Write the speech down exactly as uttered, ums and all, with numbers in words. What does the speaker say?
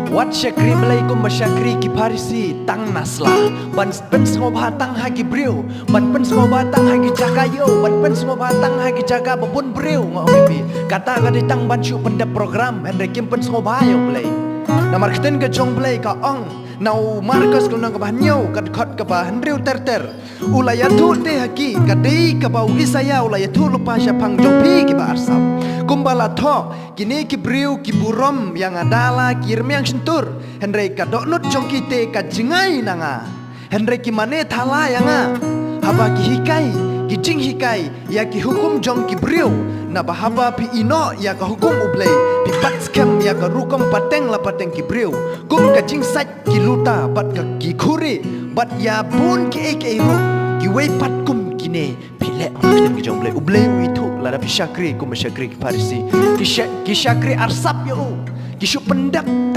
Wat shakri Blei kumba shakri ki Pharisi tang na sla, ban pynsngewbha tang ha ki briew, ban pynsngewbha tang ha ki jaka ïew, ban pynsngewbha tang ha ki jaka ba bun briew, nga ong ïa phi. Kata ka dei tang ban shu pyndep program, hynrei kim pynsngewbha ïa u Blei. Namar ka ktien ka jong u Blei ka ong, na u Markos ka lynnong kaba hynñiew, ka dkhot kaba hynriew ter ter. U la ïathuh te ha ki, ka dei kaba u Isaïah u la ïathuh lypa shaphang jong phi kiba arsap. Kumba la thoh, kine ki briew ki burom ïa nga da la ki rmiang shyntur, hynrei ka dohnud jong ki te ka jngai na nga. Hynrei ki mane thala ïa nga haba ki hikai, ki jinghikai ïa ki hukum jong ki briew. Naba haba phi ïehnoh ïa ka hukum u Blei, phi bat skhem ïa ka rukom pateng la pateng ki briew, kum ka jingsait ki luta bad ka ki khuri, bad ïa bun kiei kiei ruh kiwei pat kum kine. Phi leh ong ka ktien ka jong u Blei. U Blei u ithuh lada phi shakri kumba shakri ki Pharisi. Ki sha-, ki shakri arsap ïa u. Ki shu pyndep